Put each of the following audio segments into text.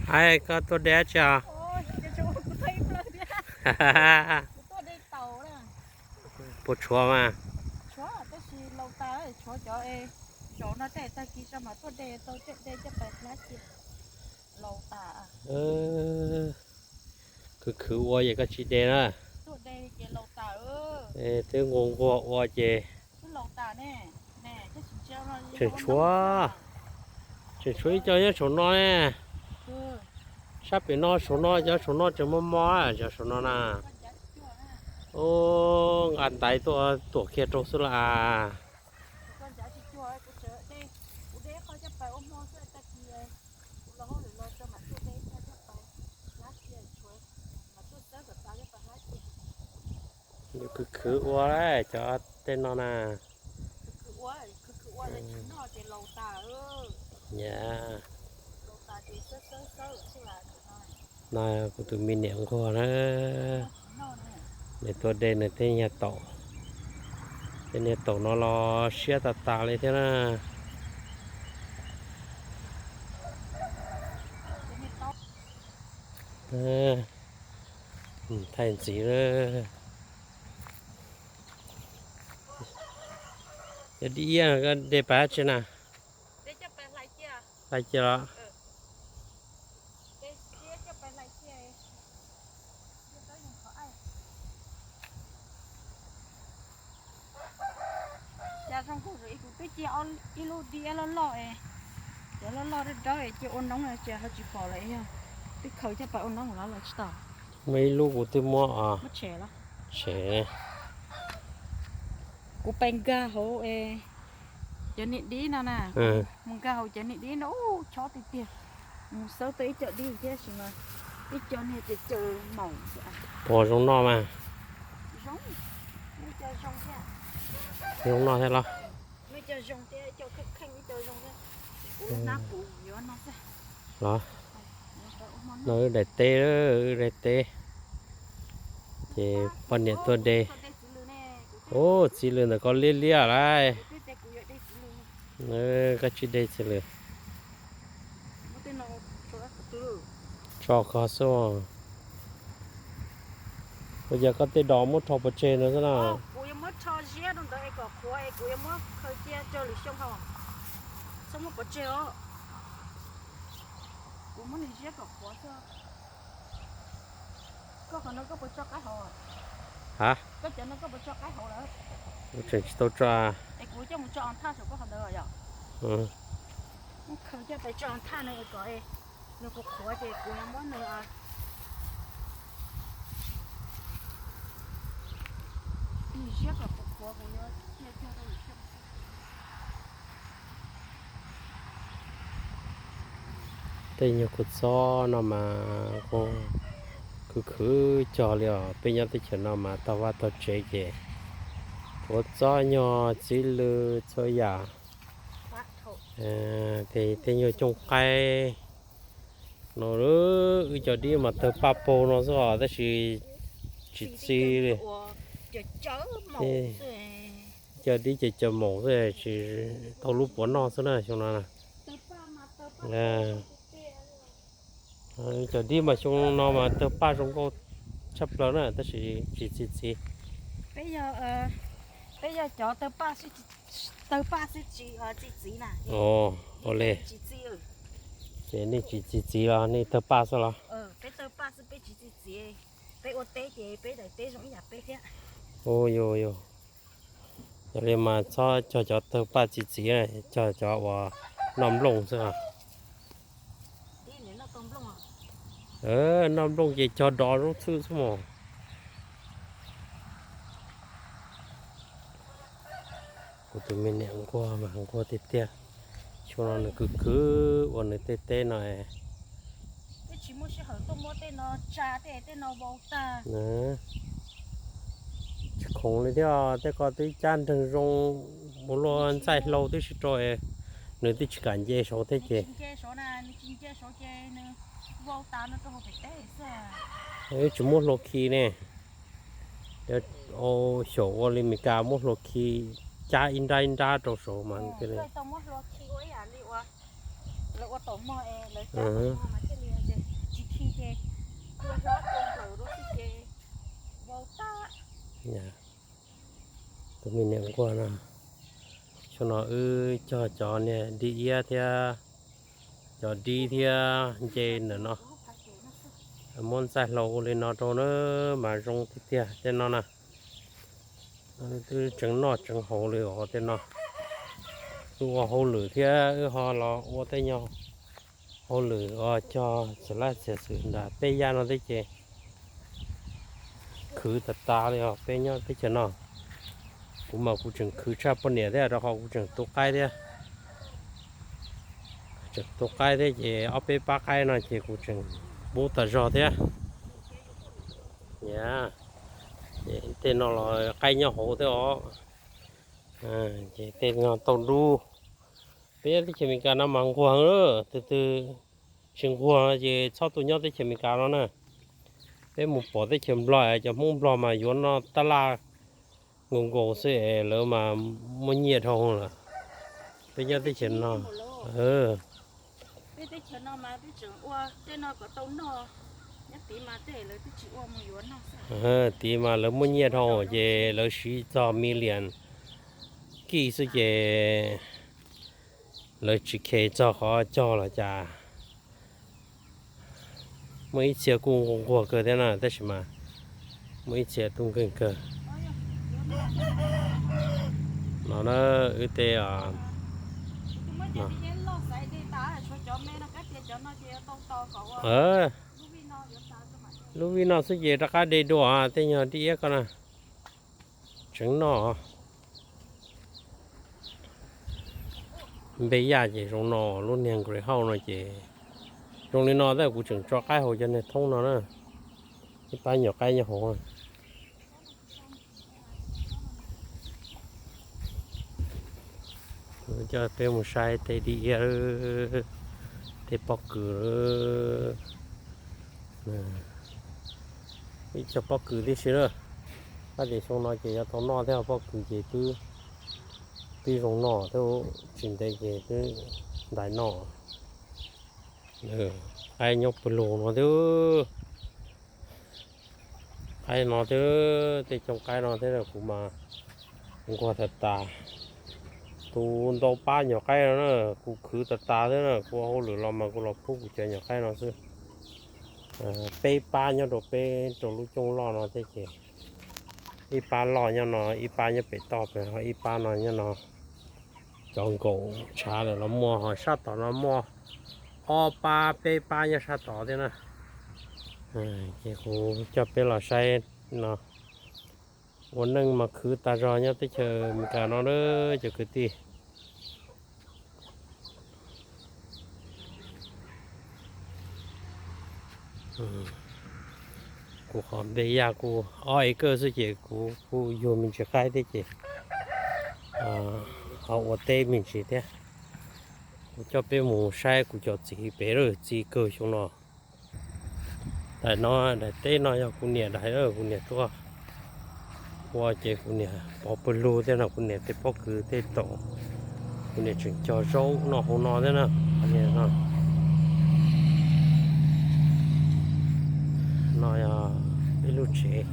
Ai, koj tuaj de dab tsi os? Puas tshuav mas? Khwv khwv ua ces koj tsis de na. Twb nquag nquag ua ces tseem tshuav, tseem tshuav ib co nyob saum no ne. Sab pem no saum no, cov saum no tseem mos mos, cov saum no na. Ub, nqa ntaiv tuaj tuam kiag rau xwb las. Yuav khwv khwv ua cov tej no na. Ya, no kuv tus me niam nquag na, nws tuaj de nws tej niag taum, tej niag taum no los siab tas tas li thiab na. Thaij ntxiv, cov dib iab de pais dab tsi na? Hlais cia los? Cas zoo nkauj zoo, kuv twb cia ib lub dib loj loj es, cov loj loj dawb dawb es cia ua noob no ces ho tsis pom lawm, yog twb khaws coj pais ua noob los los tsis tau. Muaj ib lub kuv twb muab os. Tshem. Kuv pais nkag hauv es cov niag dib no na, mus nkag hauv cov niag dib no, chob tiag tiag. Mus xawb tau ib co dib thiab sis mas ib co niag ces caws maum. Puas zoo noj mas? Zoo noj thiab los? Los, no wb daim teb, wb daim teb. Ces poj niam tuaj de. Ub, txiv lws ntawm ko liab liab lauj. Koj tsis de txiv lws. Tso koj xwb. Ua cas koj tej dos muab rho pov tseg ntawd xwb na? Ha? Tseem tsis tau tso. Tej nyuag kua txob no mas kuj khwv khwv cog li os. Peb nyob teb chaws no mas tog vaj tog tsev ces kua txob nyuag txiv lws txhua yam. Tej nyuag cooj qaib no, wb cov dib mas tawg paj paug no xwb os, tab sis tsis txi li. Cov dib ces cov maum xwb, tsis tau lub puav noj xwb na xyoo no. Cov dib mas xyoo no mas tawg paj zoo nkauj tshaj plaws na, tab sis tsis txi txiv. Peb yog cov tawg paj xwb tsis txi txiv na. Ua li. Ces nej tsis txi txiv los nej tawg paj xwb los? Peb tawg paj xwb, peb tsis txi txiv. Peb ua teb ces peb daim teb zoo ib yam peb thiab. Ua li mas txhob cog cov tawg paj txi txiv, cog cov uas noj nplooj xwb. Noj nplooj ces cog dov zoo txhwj xwb mos. Kuv tus me niam nquag mas nquag tiag tiag. Xyoo no nws khwv khwv ua nws tej teb no. Tsis khoom li thiab, tej ko twb cab nreeg zoo, mus luag ntxaij hlau twb sib rau, nws twb tsis kam nce saud thiab ces. Wb tsis muab hlua khi ne. Xyaum ua li Meskas muab hlua khi cab ib nrab ib nrab rau saud mas thiaj li. Ces tua zog tua nplawm rau xwb ces vau tag. Tus me niam nquag no, xyoo no wb cog cov niag dib iab thiab cov dib thiab nce ntawm no, muab ntxaij hlau ua li no rau na mas zoo tiag tiag tej no na. Twb tseem noj tseem haus li os tej no. Wb ua hauj lwm thiab wb ho los ua tej nyuag hauj lwm os, cog txiv laj txiv xwm nram peb yaj no thiab ces khwv tas tas li os peb nyob teb chaws no. Kuv mas kuv tseem khwv tshaj poj niam thiab rau qhov kuv tseem tu qaib thiab. Tseem tu qaib thiab ces ob peb pab qaib no ces kuv tseem pub tas zog thiab. Ces tej no los qaib nyob hauv thiab os. Ces tej no tau dub. Peb nyob teb chaws Amelikas no mas nquag, tus twg tsis nquag ces txhob tuaj nyob teb chaws Amelikas no na. Peb mus pom teb chaws Nplog es cov Hmoob Nplog mas yuav noj tab laj nkaus nkaus xwb es lawv mas muaj nyiaj dhau lawm. Peb nyob teb chaws no, tid mas lawv muaj nyiaj dhau ces lawv siv txog million kij xwb ces lawv tsis khes txog qhov cog los cas. Muaj ib txhia kuj nquag kawg thiab na tab sis mas muaj ib txhia tub nkeeg kawg. No na, wb tej lub vij no xwb ces rov qab de dua tej nyuag dib iab ko na. Tseem noj. Npe yaj ces zoo no, lub niag greenhouse no ces zoo li no tab kuv tseem tso qaib hauv cov niag thoob no na. Ib pab nyuam qaib nyob hauv. Coj peb mus saib tej dib iab, tej pob kws. Ib co pob kws tib si na. Tab sis xyoo no ces yuav tau noj thiab, pob kws ces twb, twb zoo noj thiab, tsis ntev ces twb ntais noj. Qaib nyob pawg lug no thiab. Qaib no thiab, tej coob qaib no thiab kuv mas nquag tas tas. Tus ntau pab nyuam qaib no na, kuv khwv tas tas thiab na, kuv ua hauj lwm los mas kuv los pub kuv cov nyuam qaib no xwb. Peb pab nyob rau peb rau lub cooj loj no thiab ces ib pab loj nyob no, ib pab nyob pem toj pem, ho ib pab no nyob no. Cov nkaum tshav lawm los muaj, ho sab tom no muaj ob pab peb pab nyob sab tod thiab na. Ces kuv coj peb los saib no. Ua neej mas khwv tas zog nyob teb chaws Amelikas no na cov kwv tij. Kuv qhov npe yaj kuj ob acre xwb ces kuv kuj yug me ntsis qaib thiab ces ho ua teb me ntsis thiab. Kuv coj peb mus saib kuv cov txiv pem lawm, txi kawg xyoo no. Daim no, daim teb no yog kuv niam daim, kuv niam tuaj ua ces kuv niam pov pawg lug thiab no, kuv niam tej pob kws tej taum, kuv niam tseem cog zaub noj hauv no thiab na. No yog peb lub tsev,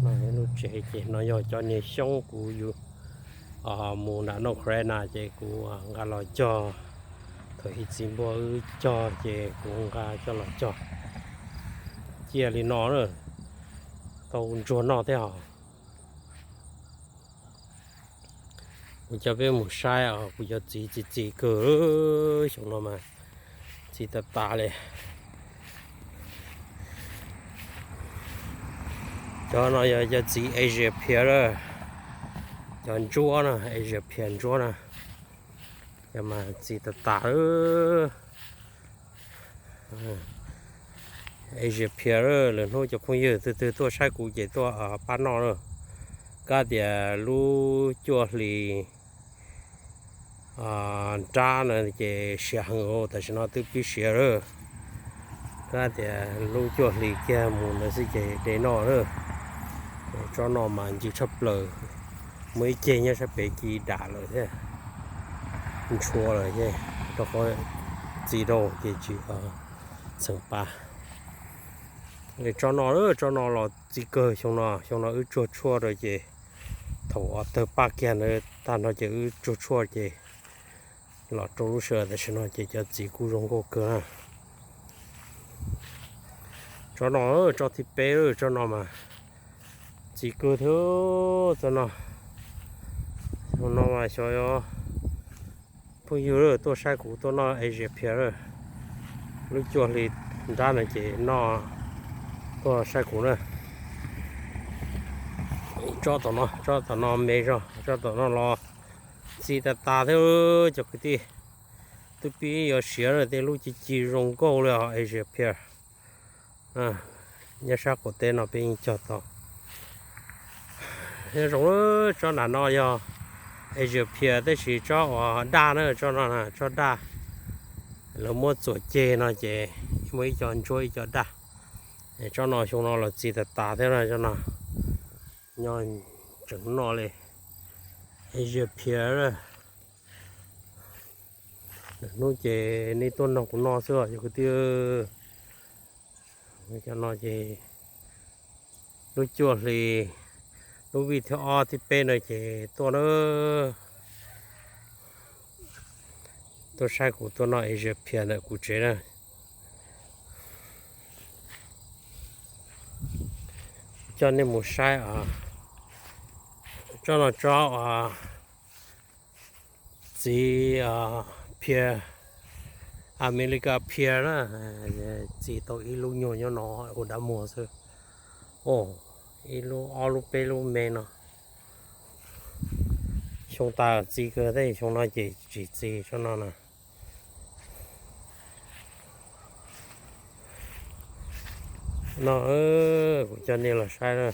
no yog lub tsev ces no yog cov niag xyoob kuv yug mus nram North Carolina ces kuv nqa los cog. Thaum ib txiv npua wb cog ces kuv nqa coj los cog. Ciaj li no na, tau ntsuag noj thiab os. Kuv coj peb mus saib os, kuv cov txiv txi txi kawg xyoo no mas txi tas tas li. Cov no yog cov txiv Asia phiav lawm, cov ntsuab na, Asia phiav ntsuab na, cov mas txi tas tas. Asia phiav lawm, lwm hnub cov phooj ywg twg twg tuaj saib kuv ces tuaj pab noj lawm. Kab tias lub cuaj hlis nrab no ces siav heev, tam sim no twb pib siav lawm. Kab tias lub cuaj hlis kiag mus ntawd xwb ces de noj lawm. Tsob no mas ncw tshaj plaws, muaj ib ceg nyob sab pem ci dam lawm thiab, ntshua lawm ces rau qhov txi rau ces tsis, txheem pa. Tsob no, tsob no los txi kawg xyoo no, xyoo no wb tsuag tshuaj rau ces thaum uas tawg paj kiag ntawd tag no ces wb tsuag tshuaj ces los rau lub sij hawm tam sim no ces cov txiv kuj zoo nkauj kawg na. Tsob no, tsob thib peb, tsob no mas txi kawg thiab. Tsob no, xyoo no mas xyov phooj ywg tuaj saib kuv tuaj noj Asia Pear, lub cuaj hli nrab no ces noj, tuaj saib kuv na. Tsob tom no, tsob tom no me zog, tsob tom no los txi tas tas thiab cov kwv tij. Twb pib yuav siav lawm, tej lub ci ci zoo nkauj li os, Asia Pear. Nyob sab qaum teb no peb yeej cog tau. Nyob zoo, tsob nram no yog Asia Pear tab sis tsob uas daj na, tsob no tsob daj. Lawv muab txuas ceg no ces muaj ib co ntsuab ib co daj. Tsob no xyoo no los txi tas tas thiab na, tsob no nyob tseem noj li. Asia Pear, hnub ces nej tuaj nrog kuv noj xwb os cov kwv tij. Cov no ces lub cuaj hli, lub vij thib ob thib peb no ces tuaj na, tuaj saib kuv tuaj noj Asia Pear ntawm kuv tsev na. Coj nej mus saib os. Tsob no tsob txiv pear, America pear na, txi tau ib lub nyuag nyob no ua dab muag xwb. Ib lub ob lub peb lub me no. Xyoo tas txi kawg thiab, xyoo no ces tsis txi tsob no na. No, kuv coj nej los saib na.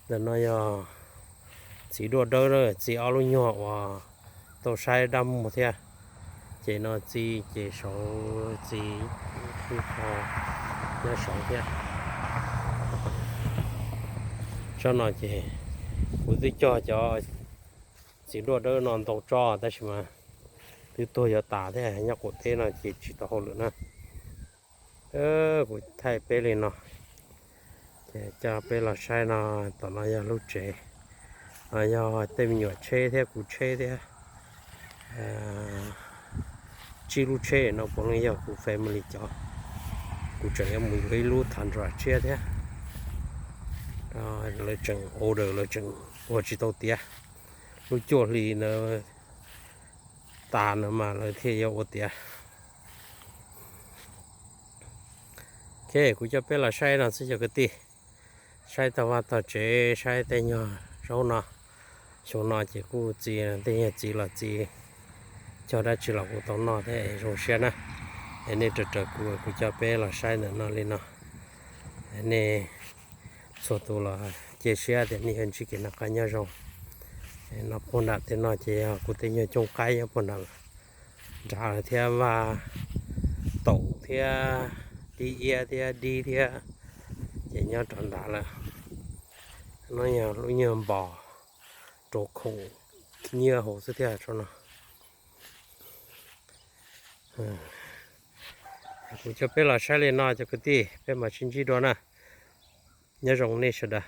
Ntawm no yog txiv duaj dawb na, txi ob lub nyuag uas tau saib dab muag thiab. Ces no txi, ces saud txi ib qho nyob saud thiab. Tsob no ces kuv twb cog cov txiv duaj dawb no ntau tsob tab sis mas twb tuag yuav tas thiab, nyob qaum teb no ces tsis tau hauj lwm na. Kuv thaij peb li no, ces coj peb los saib no, tom no yog lub tsev, yog tej me nyuam tsheb thiab kuv tsheb thiab. Tsib lub tsheb no puav leej yog kuv family cov. Kuv tseem yuav mus yuav ib lub Tundra tshiab thiab. Lawv tseem order, lawv tseem ua tsis tau tiav. Lub cuaj hli na tas no mas lawv thiaj yuav ua tiav. Ok, kuv coj peb los saib no xwb cov kwv tij. Saib tog vaj tog tsev, saib tej nyuag zaub no. Xyoo no ces kuj txi, tej nyuag txiv los txi, cog dab tsi los kuj tau noj thiab, zoo siab na. Es nej raws raws kuv, kuv coj peb los saib ntawm no li no. Nej txhua tus los cia siab tias nej yuav ntsib kev noj qab nyob zoo. No puag nram tej no ces yog kuv tej nyuag cooj qaib nyob puag nram, nrad lawm thiab, vaj taum thiab, dib iab thiab dib thiab, ces nyob rov nrad lawm. No yog lub nyuag npos rau khoom nyiaj hauv xwb thiab tsob no. Kuv coj peb los saib li no cov kwv tij, peb mam sib ntsib dua na. Nyob zoo nej sawv daws.